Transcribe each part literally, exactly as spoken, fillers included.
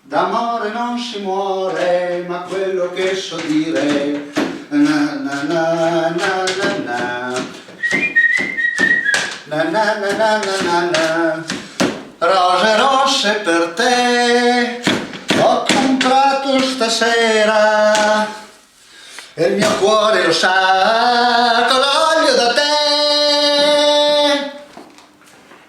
D'amore non si muore, ma quello che so dire. Na, na, na, na, na, na. Na, na, na, na, na, na, na. Rose rosse per te, ho comprato stasera. E il mio cuore lo sa, con l'olio da te.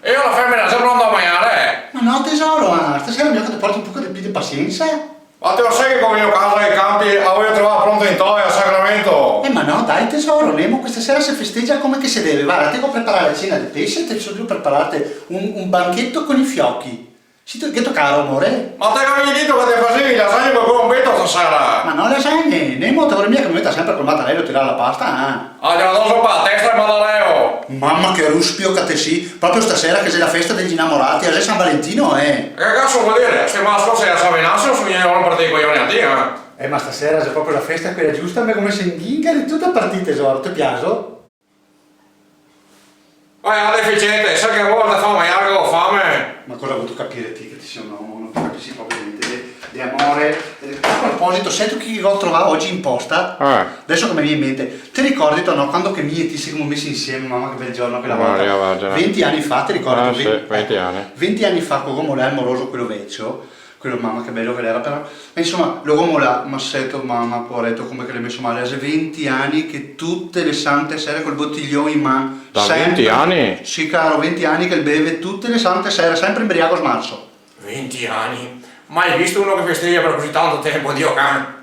E io la femena, xe pronta a magnare? Ma no, tesoro, ah, stasera mi che te porto un poco de più de pasiensa. Ma te lo sa che co vegno casa dai canpi, la vojo trovar pronta in toea, sacramento? Eh, ma no, dai, tesoro, Nemo, questa sera se festeggia come che se deve. Varda, te go preparà la cena de pesce, te so drio prepararte un, un banchetto con i fiocchi. Sito, gheto caro, amore? Ma te gavevi dito che te fasevi lasagne col colombeto stasera? Ma no lasagne, Nemo, te vorè mia che me meta sempre col matarelo a tirar la pasta, eh? Ah, ghe la do zo pa la testa el matarelo! Mama, che ruspio che te si, proprio stasera che xe la festa degli innamorati, xe San Valentino, eh! E che caso vol dire? Ste mala scorsa xe la San Venanzio, so vegnù a romperte i coglioni a ti, eh? Eh, ma stasera xe proprio la festa quela giusta, me go meso in ghinga de tuta par ti, tesoro, te piaso? Oe, ah, deficiente, sa che vol, te fa magnar, che go fame! Ma cosa vuto capire ti che te si un omo? No te capisi proprio gnente de, de amore. Eh, a proposito, seto chi che go trovà ogi in posta? Eh. Deso che me vien in mente, te ricordito, no, quando che mi e ti se semo mesi insieme, mama che bel giorno quela volta? Maria Vergine. Venti ani fa, te ricordito? Ah, sì, venti ani. Venti ani fa, co go molà el moroso quelo vecio, quelo, mama, che belo che l'era, però. E insoma, lo go molà, ma seto, mama, poareto, come che l'è meso male. Xe venti ani che tute le sante sere col botiglion in man. Da venti ani? Sì, caro, venti ani che el beve tute le sante sere, sempre inbriago smarso. Venti ani? Mai visto uno che festeja par cusì tanto tempo, Dio can!